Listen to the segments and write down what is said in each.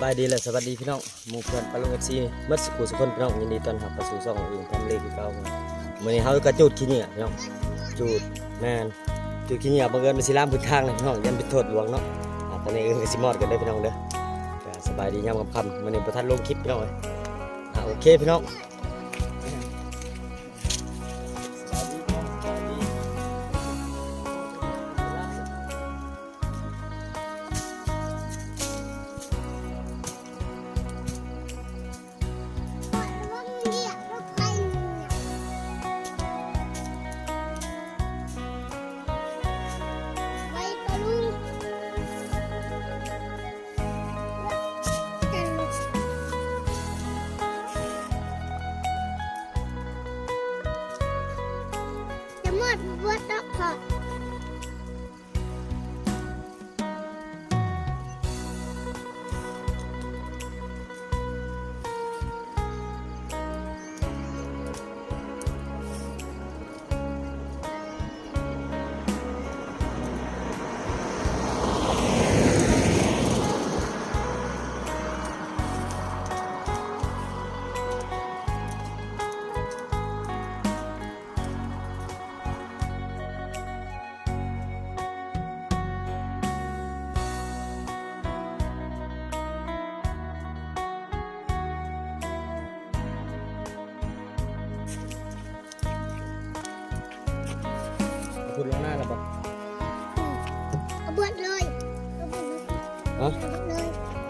ສະບາຍດີ ແລະ ສະຫວັດດີພີ່ນ້ອງ ໝູ່ເພື່ອນປ້າລຸງ ເອັຟຊີ ໝົດສູ່ສູ່ຄົນພີ່ນ້ອງ. ຍິນດີຕ້ອນຮັບເຂົ້າສູ່ຊ່ອງອີງ Family ຄືເກົ່າ. ມື້ນີ້ເຮົາກໍຈູດຂີ້ເຫຍື້ອພີ່ນ້ອງ ຈູດ ແມ່ນ ຈູດຂີ້ເຫຍື້ອ ບັງເອີນມັນຊິລາມເບິດທາງເລີຍພີ່ນ້ອງ ຢ້ານເປັນໂທດຫຼວງເນາະ. ອາ ຕອນນີ້ເອີ້ນກໍຊິມອດກັນເດີພີ່ນ້ອງເດີ. ກໍສະບາຍດີຍາມຄ່ຳໆ ມື້ນີ້ບໍ່ທັນລົງຄລິບພີ່ນ້ອງເອີຍ. ອາ ໂອເຄພີ່ນ້ອງ. ຈະໝົດບໍ່ຕອກເພາະ ພຸດລົງນາແລ້ວບໍ່? ອືມ ເອົາເບິດເລີຍ ເອົາເບິດເລີຍ ຮະ? ເອົາເບິດເລີຍ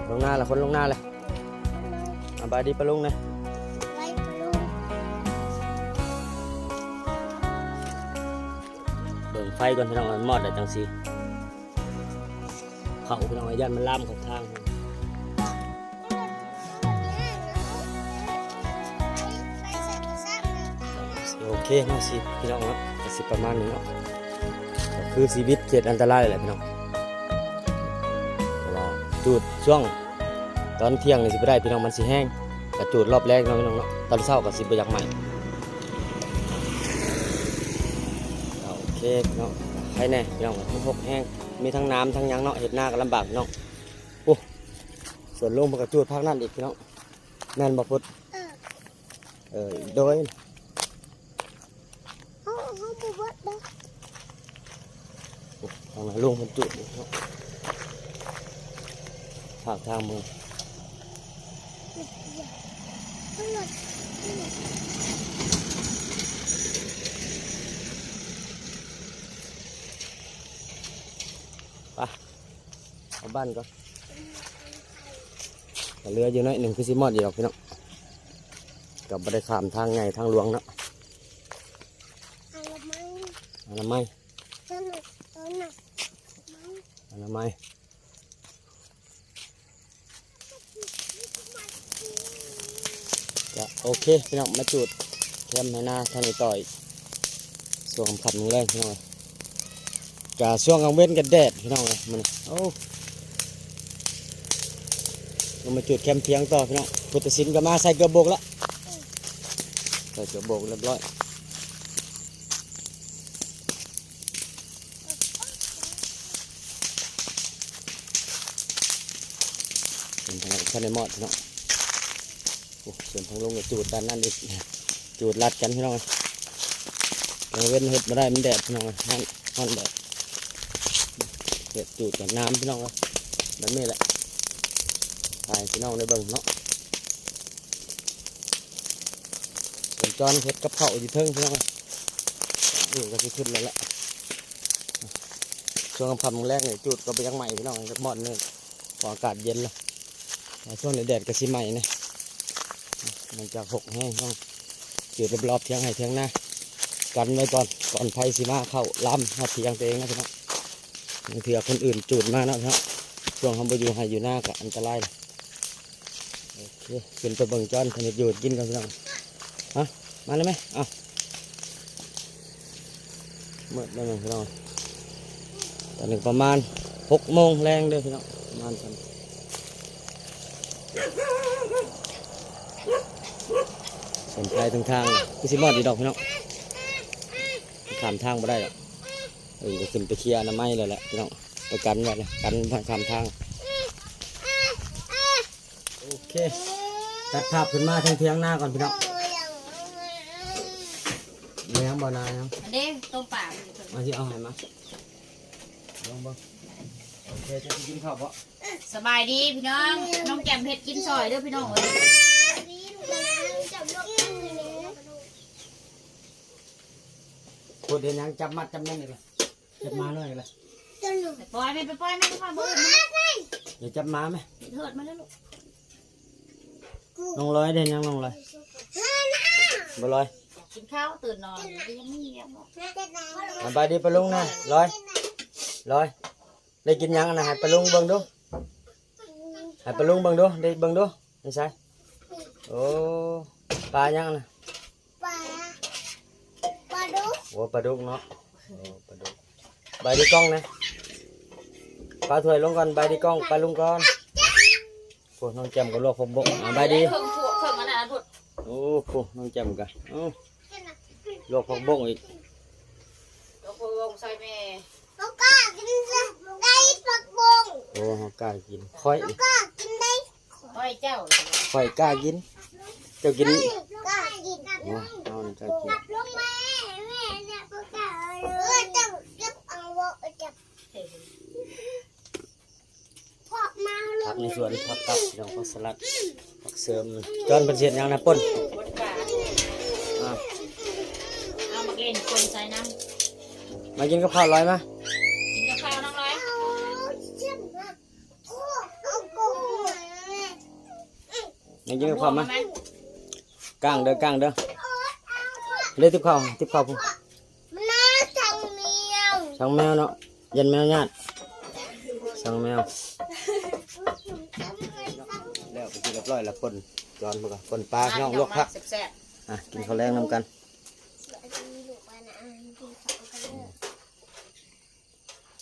ລົງນາແລ້ວ ຄົນລົງນາແລ້ວ. ສະບາຍດີປ້າລຸງນະ ສະບາຍດີປ້າລຸງ. ເບິ່ງໄຟກ່ອນພີ່ນ້ອງ ມັນມອດແລ້ວຈັ່ງຊິເຜົາພີ່ນ້ອງ ຢ້ານມັນລາມເຂົ້າທາງ. ໂອເຄເນາະ ຊິ ພີ່ນ້ອງເນາະ ກໍຊິປະມານນີ້ເນາະ ກໍຄືຊີວິດເຂດອັນຕະລາຍແຫຼະພີ່ນ້ອງ. ເພາະວ່າຈູດຊ່ວງຕອນທ່ຽງນີ້ຊິບໍ່ໄດ້ພີ່ນ້ອງ ມັນຊິແຮງ ກະຈູດຮອບແລງເນາະພີ່ນ້ອງເນາະ ຕອນເຊົ້າກໍຊິບໍ່ຢາກໄໝ້. ໂອເຄພີ່ນ້ອງ ໄຄແດ່ພີ່ນ້ອງ ມັນຮົກແຮງ ມີທັງນ້ຳທັງຫຍັງເນາະ ເຮັດນາກໍລຳບາກພີ່ນ້ອງ. ໂອ້ ສວນລຸງເພິ່ນກໍຈູດພາກນັ້ນອີກພີ່ນ້ອງ ແມ່ນບໍ່ພຸດ? ເອີ ເອີ ໂດຍ ເຮົາ ເຮົາບໍ່ເບິດເດີ. ໂອ້ ທາງນັ້ນລຸງເພິ່ນຈູດເນາະ ພາກທາງເມືອງ. ໄປ ເອົາບ້ານກ່ອນ ກໍເຫຼືອຢູ່ໜ້ອຍໜຶ່ງ ຄືຊິມອດຢູ່ດອກພີ່ນ້ອງ ກໍບໍ່ໄດ້ຂ້າມທາງໃຫຍ່ທາງຫຼວງເນາະ. ອະນາໄມ ອະນາໄມ ອະນາໄມ. ກະໂອເຄພີ່ນ້ອງ ມາຈູດແຄມໄຮ່ນາທາງນີ້ຕໍ່ອີກ ຊ່ວງຄ່ຳໆ ແລງໆ ພີ່ນ້ອງເອີຍ. ກະຊ່ວງກາງເວັນກະແດດພີ່ນ້ອງເອີຍ ມື້ນີ້ ໂອ້ ລົງມາຈູດແຄມທຽງຕໍ່ພີ່ນ້ອງ. ພຸດຕະສິນກໍມາໃສ່ເກືອບບົກລະ ໃສ່ເກືອບບົກຮຽບຮ້ອຍ. ເປັນທາງນັ້ນ ທັນໄດ້ມອດເນາະ. ໂອ້ ສ່ວນທາງລົງກໍຈູດດ້ານນັ້ນອີກ ຈູດລັດກັນພີ່ນ້ອງ. ກາງເວັນເຮັດບໍ່ໄດ້ ມັນແດດພີ່ນ້ອງ ຮ້ອນ ຮ້ອນແດດ. ເຮັດຈູດກັນນ້ຳພີ່ນ້ອງ ແບບນີ້ແຫຼະ ໃຫ້ພີ່ນ້ອງໄດ້ເບິ່ງເນາະ. ສົມຈອນເຮັດກັບເຂົ້າຢູ່ເທິງພີ່ນ້ອງ ນີ້ກໍຊິຂຶ້ນແລ້ວແຫຼະ. ຊ່ວງຄ່ຳແລງນີ້ຈູດກໍບໍ່ຢາກໄໝ້ພີ່ນ້ອງ ຈັກບ່ອນໜຶ່ງ ເພາະອາກາດເຢັນແລ້ວ. ແຕ່ຊ່ວງແດດໆ ກໍຊິໄໝ້ແດ່ ມັນຈະຮົກແຮງພີ່ນ້ອງ. ຈູດຮອບໆ ທຽງໄຮ່ທຽງນາ ກັນໄວ້ກ່ອນ ກ່ອນໄຟຊິມາເຂົ້າລາມຮອດທຽງຕົວເອງນະພີ່ນ້ອງ. ບາງເທື່ອຄົນອື່ນຈູດມາເນາະເນາະ ຊ່ວງເຮົາບໍ່ຢູ່ໄຮ່ຢູ່ນາກໍອັນຕະລາຍ. ໂອເຄ ຂຶ້ນໄປເບິ່ງຈອນເພິ່ນເຮັດຢູ່ເຮັດກິນກ່ອນພີ່ນ້ອງ. ຮະ ມາແລ້ວແມະ ເອົາ ມືດແລ້ວແມ່ນພີ່ນ້ອງ. ຕອນນີ້ປະມານຫົກໂມງແລງເດີພີ່ນ້ອງ ປະມານຊັ້ນ. ສວນໄພທາງທາງຄືຊິມອດຢູ່ດອກພີ່ນ້ອງ ຂ້າມທາງບໍ່ໄດ້ດອກ. ເອີ ກໍຂຶ້ນໄປເຄຍອະນາໄມແລ້ວແຫຼະພີ່ນ້ອງ ໄປກັນໄວ້ແລ້ວ ກັນໄວ້ຂ້າມທາງ. ເຄ ຕັດພາບຂຶ້ນມາທາງຖຽງນາກ່ອນພີ່ນ້ອງ. ແມ່ນຫຍັງບໍ່ນາຫຍັງ? ອັນເດ້ ຕົ້ມປາ ມາຊິເອົາໃຫ້ມາ ລອງເບິ່ງ. ເຄ ຈະກິນເຂົ້າບໍ່? ສະບາຍດີພີ່ນ້ອງ ນ້ອງແຈ່ມເຮັດກິນຊ່ອຍເດີພີ່ນ້ອງເອີຍ. ໂພດເຮັດຫຍັງ ຈັບມັດຈັບແໜ້ນອີກລະ ຈັບໝານ້ອຍອີກລະ. ໄປປ່ອຍແມ່ ໄປປ່ອຍແມ່ ໄປປ່ອຍ ບໍ່ເອີ້ນມັນ. ຢ່າຈັບໝາແມ່ ເຮີດມາແລ້ວລູກ. ນ້ອງລອຍເຮັດຫຍັງນ້ອງລອຍ? ບໍ່ລອຍ ກິນເຂົ້າ ຕື່ນນອນ ຍັງມີວຽກບໍ່? ສະບາຍດີປ້າລຸງນະ ລອຍ ລອຍ. ໄດ້ກິນຫຍັງນະ ໃຫ້ປ້າລຸງເບິ່ງດູ ໃຫ້ປ້າລຸງເບິ່ງດູ ໄດ້ເບິ່ງດູ ນີ້ໃສ? ໂອ້ ປາຫຍັງນະ? ປາ ປາດຸກ. ໂອ້ ປາດຸກເນາະ ໂອ້ ປາດຸກ. ບາຍດີກ້ອງນະ ປາຖ້ວຍລົງກ່ອນ ບາຍດີກ້ອງ ປາລຸງກ່ອນ. ໂອ້ ນ້ອງແຈ່ມກໍລວກຜັກບົ້ງ ອາ ບາຍດີ ເຄິ່ງຖ້ວຍ ເຄິ່ງອັນນັ້ນພຸ້ນ. ໂອ້ ໂຫ ນ້ອງແຈ່ມກໍ ເອົ້າ ລວກຜັກບົ້ງອີກ ລວກຜັກບົ້ງໃສ່ແມ່. ບໍ່ກ້າກິນເລີຍ ໄດ້ຜັກບົ້ງ. ໂອ້ ເຮົາກ້າກິນ ຂ້ອຍ ບໍ່ກ້າກິນໄດ້ ຂ້ອຍເຈົ້າ ຂ້ອຍກ້າກິນ ເຈົ້າກິນ ຂ້ອຍກ້າກິນ. ໂອ້ ເຮົານີ້ກ້າກິນ. ເອີ ເຈົ້າເກັບເອົາບໍ່ ເອີ ເຈົ້າ ເອີ ເຈົ້າ. ຜັກໃນສວນ ຜັກກັບ ພີ່ນ້ອງ ຜັກສະຫຼັດ ຜັກເສີມ. ຈອນເພິ່ນຊິເຮັດຫຍັງນະ? ປົ່ນ ປົ່ນປາ ອ່າ ເອົາໝາກເລັ່ນປົ່ນໃສ່ນຳ. ມາກິນກັບເຂົ້າລອຍມາ ກິນກັບເຂົ້ານ້ອງລອຍ. ມາກິນກັບເຂົ້າມາ ກ້າງເດີ ກ້າງເດີ. ເລີຍຕິບເຂົ້າ ຕິບເຂົ້າພຸ້ນ. ມາທາງແມວ ທາງແມວເນາະ ຢ້ານແມວຍາດ ທາງແມວ. ແລ້ວເປັນທີ່ຮຽບຮ້ອຍລະ ປົ່ນ ຈອນເພິ່ນກໍ ປົ່ນປາ ພີ່ນ້ອງ ລວກຜັກ ແຊບໆ. ອ່ະ ກິນເຂົ້າແລງນຳກັນ.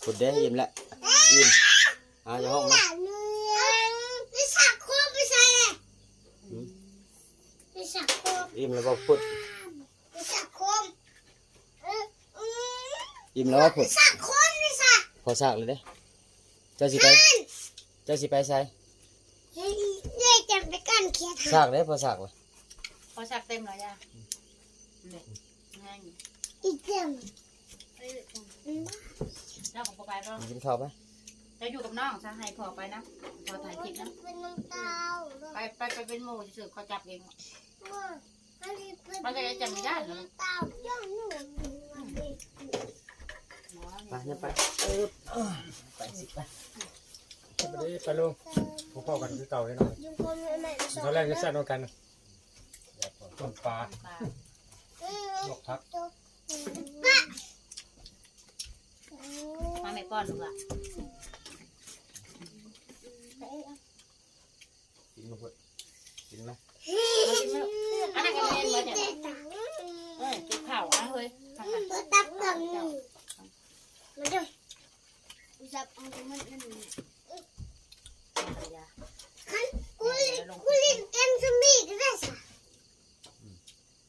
ພຸ້ນເດ້ ອີ່ມແລ້ວ ອີ່ມ. ອ່າ ຢ່າຮ້ອງນະ ໄປສັກໂຄມໄປໃສແຫຼະ? ຫືມ ໄປສັກໂຄມ ອີ່ມແລ້ວບໍ່? ພຸ້ນ ໄປສັກໂຄມ ເອີ ອືມ ອີ່ມແລ້ວບໍ່? ພຸ້ນ ໄປສັກໂຄມໄປສັກ ພໍສາກເລີຍເດ້. ເຈົ້າຊິໄປ ເຈົ້າຊິໄປໃສ? ເລີຍຈະໄປກັນເຂດ ສາກເດ້ ພໍສາກເລີຍ. ພໍສາກເຕັມແລ້ວ ຢ່າ ອືມ ນີ້ ອີ່ເຕັມ. ເອີ ອືມ ເຈົ້າກໍບໍ່ໄປບໍ່? ກິນເຂົ້າໄປ ເຈົ້າຢູ່ກັບນ້ອງຊະ ໃຫ້ພໍ່ໄປນຳ ພໍ່ຖ່າຍຄລິບນຳ. ໄປ ໄປ ໄປເປັນໝູ່ຊື່ໆ ເຂົາຈັບເອງ. ມັນກໍຈະຈຳຍາກນະ. ໄປ ໄປ ໄປຊິໄປ ໄປເດີປ້າລຸງ ພໍ້ກັນຄືເກົ່າເດ້ເນາະ. ຕອນແລກຈະແຊບນຳກັນ ຕົ້ມປາ ລວກຜັກ. ມາແມ່ປ້ອນລູກຫຼານ. ກິນມາພຸ້ນ ກິນມາ ອັນນັ້ນກໍແມ່ນບໍ່ເຈົ້າ? ເອີ ກິນເຂົ້າ ເອົາເຮີ້ຍ ຕັກເບິ່ງ ມາເດີ ຈັບເອົາມັນອັນນີ້. ຄັນກູຫຼິ້ນ ກູຫຼິ້ນເກມຊອມບີ້ກໍໄດ້ຊະ.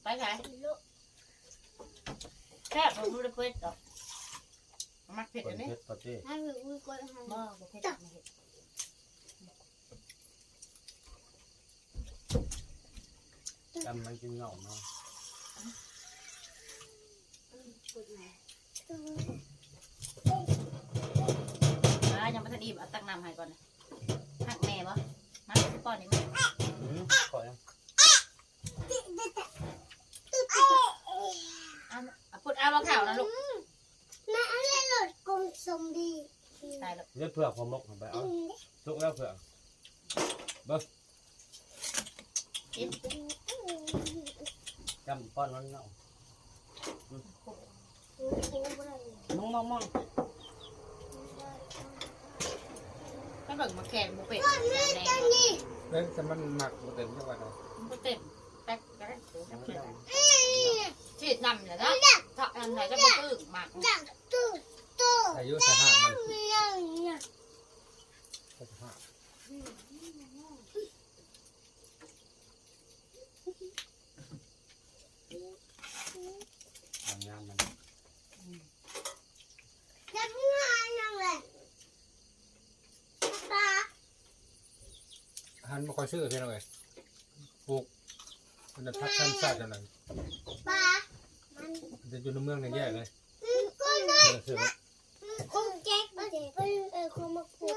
ໄປໃສ? ແຊບ ບໍ່ຮູ້ເລີຍເຜັດດອກ ມັກເຜັດອັນນີ້ ເຜັດປະເຕ ບໍ່ ບໍ່ເຜັດ ບໍ່ເຜັດ. ຈຳມັນກິນເຫງົາເນາະ ອືມ ອືມ ອ່າ ຍັງບໍ່ທັນອີ່ມ ເອົາຕັກນ້ຳໃຫ້ກ່ອນ. ຮັກແມ່ບໍ່? ມາ ຊິປ້ອນໃຫ້ແມ່. ອືມ ຂໍຫຍັງ? ເອົາ ເອົາ ພຸດ ເອົາ ເອົາເຂົ້ານະລູກ. ແມ່ເອົາເລີຍໂລດ ກົງຊອມບີ້ ຕາຍແລ້ວ ເລືອດເຜືອກ ຫົວໝົກ ເອົາໄປເອົາ. ສຸກແລ້ວເຜືອກ ເບິ່ງ ກິນ ຈຳປ້ອນມັນເນາະ. ມອງ ມອງ ມອງ ໄປເບິ່ງໝາກແຂ້ງບໍ່ເປັນ ເບິ່ງແຕ່ມັນໝາກບໍ່ເຕັມຈັກວັນເນາະ ມັນບໍ່ເຕັມ. ແປັກກໍໄດ້ ສີດນຳແຫຼະເນາະ ຖ້າອັນໃດກໍບໍ່ຖືກໝາກ ອາຍຸສະຫະມັນ ສະຫະ ງາມມັນ ອືມ ຈັບງານຫຍັງແຫຼະ ປາ ຫັ້ນ ບໍ່ຄ່ອຍຊື້ ພີ່ນ້ອງເອີຍ ປູກ ມັນຈະຜັກທຳຊາດຈັ່ງນັ້ນ ປາ ມັນຈະຢູ່ໃນເມືອງນີ້ແຍ່ເລີຍ ອືມ ເມືອງເຊື່ອ ອືມ ຄົງແຈກ ເອີ ຄົງມາປູກ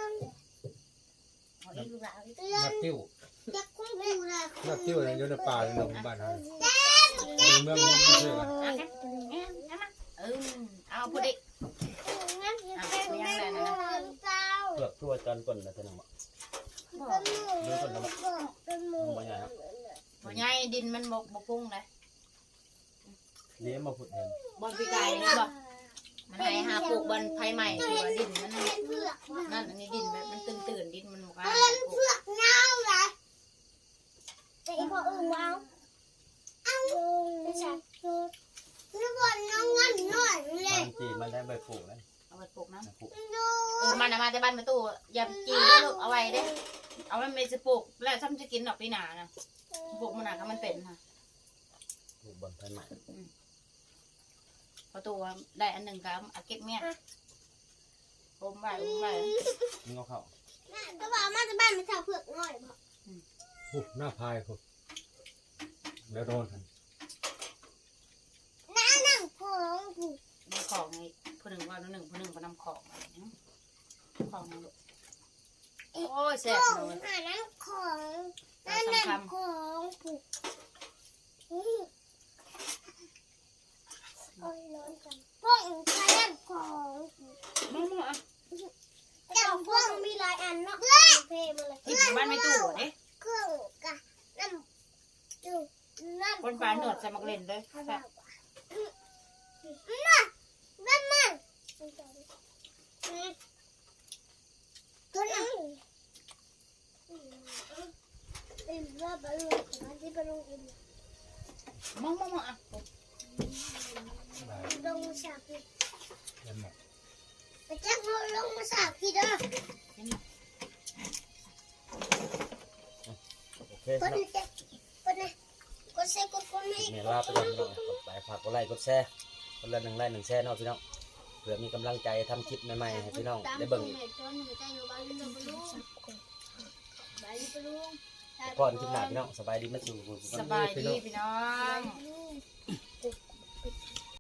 ເອົາອີກລູກຫຼານ ນັກຕິວ ຈັກຄົງປູກລະ ນັກຕິວຢູ່ໃນປ່າໃນດົງບ້ານເຮົາ ໃນເມືອງມັນບໍ່ເຊື່ອ ເອີ ເອົາຜູ້ເດັກ ອືມ ເປືອກຕົວຈອນກົ້ນນະ ເປັນຫຍັງບໍ່? ບໍ່ ເບິ່ງກ່ອນນະ ບໍ່ ບໍ່ໃຫຍ່ເນາະ ບໍ່ໃຫຍ່ ດິນມັນບໍ່ ບໍ່ປຸງເດ້ ນີ້ມາພຸດເຫັນ ບ່ອນປີກາຍນີ້ບໍ່ ມັນໃຫ້ຫາປູກບ່ອນໄຟໄໝ້ ທີ່ວ່າດິນມັນນັ້ນ ອັນນີ້ດິນແບບມັນຕື້ນໆ ດິນມັນບໍ່ກ້າ ເອີ ເຜືອກຍາວຫຼາຍ ແຕ່ອີ່ພໍ່ອື່ນບໍ່ເອົາ ເອົາ ເປັນຫຍັງ? ຄືບ່ອນນ້ອງນັ້ນນ້ອຍເລີຍ ບາງທີມັນໄດ້ໃບປູກນະ ເອົາໄປປູກນຳ ເອີ ມັນນະມາແຕ່ບ້ານແມ່ຕູ້ ຢ່າຈີເດີລູກ ເອົາໄວ້ເດ້ ເອົາໄວ້ແມ່ຊິປູກ ແລ້ວຊ້ຳຊິກິນດອກປີໜ້ານະ ປູກມື້ໜ້າຄັນມັນເປັນຫັ້ນ ປູກບ່ອນໄຟໄໝ້ ອືມ ພໍໂຕໄດ້ອັນໜຶ່ງກໍເອົາເກັບເມຍ ໂຮມໄວ້ ໂຮມໄວ້ ເອົາເຂົ້າ ກໍວ່າເອົາມາຈາກບ້ານແມ່ເຖົ້າເຜືອກນ້ອຍບໍ? ອືມ ໂອ້ ໜ້າພາຍພຸ້ນ ແລ້ວໂດນຫັ້ນ ໜ້ານ້ຳຂອງພຸ້ນ ນ້ຳຂອງນີ້ ຜູ້ໜຶ່ງເວົ້າໜຶ່ງ ຜູ້ໜຶ່ງເວົ້ານ້ຳຂອງ ຂອງນີ້ລູກ ໂອ້ຍ ແຊບເນາະ ໜ້ານ້ຳຂອງ ໜ້ານ້ຳຂອງພຸ້ນ ອືມ ໂອ້ຍ ຮ້ອນຈັງ ປ້ອງໄຟນ້ຳຂອງພຸ້ນ ມາໆ ອ່ະ ເຈົ້າພວກມີຫຼາຍອັນເນາະ ເພມາເລີຍ ກິນບ້ານແມ່ຕູ້ເດ້ ເຄື່ອງກະນ້ຳ ຈຸ ນ້ຳ ຄົນປານວດໃສ່ໝາກເລັ່ນເດີ ແຊບ ມາ ມາ ມາ ອືມ ຕົວນັ້ນ ເປັນວ່າປາລຸງ ປາທີ່ປາລຸງອີກ ມາ ມາ ມາ ອ່ະ ລົງມາສາກ ເຫັນບໍ່? ໄປຈັບເຮົາລົງມາສາກພີ້ເດີ ໂອເຄ ເພິ່ນເນາະ ເຈັບ ເພິ່ນນະ ກົດແຊ ກົດຄອມເມັນອີກ ແມ່ນລາໄປກ່ອນເນາະ ໄປ ຝາກກົດໄລ້ ກົດແຊ ຄົນລະໜຶ່ງໄລ້ ໜຶ່ງແຊເນາະພີ່ນ້ອງ ເພື່ອມີກຳລັງໃຈທຳຄລິບໃໝ່ໆ ໃຫ້ພີ່ນ້ອງໄດ້ເບິ່ງ ກ່ອນຄລິບໜ້າພີ່ນ້ອງ ສະບາຍດີໝົດສູ່ ສະບາຍດີພີ່ນ້ອງ.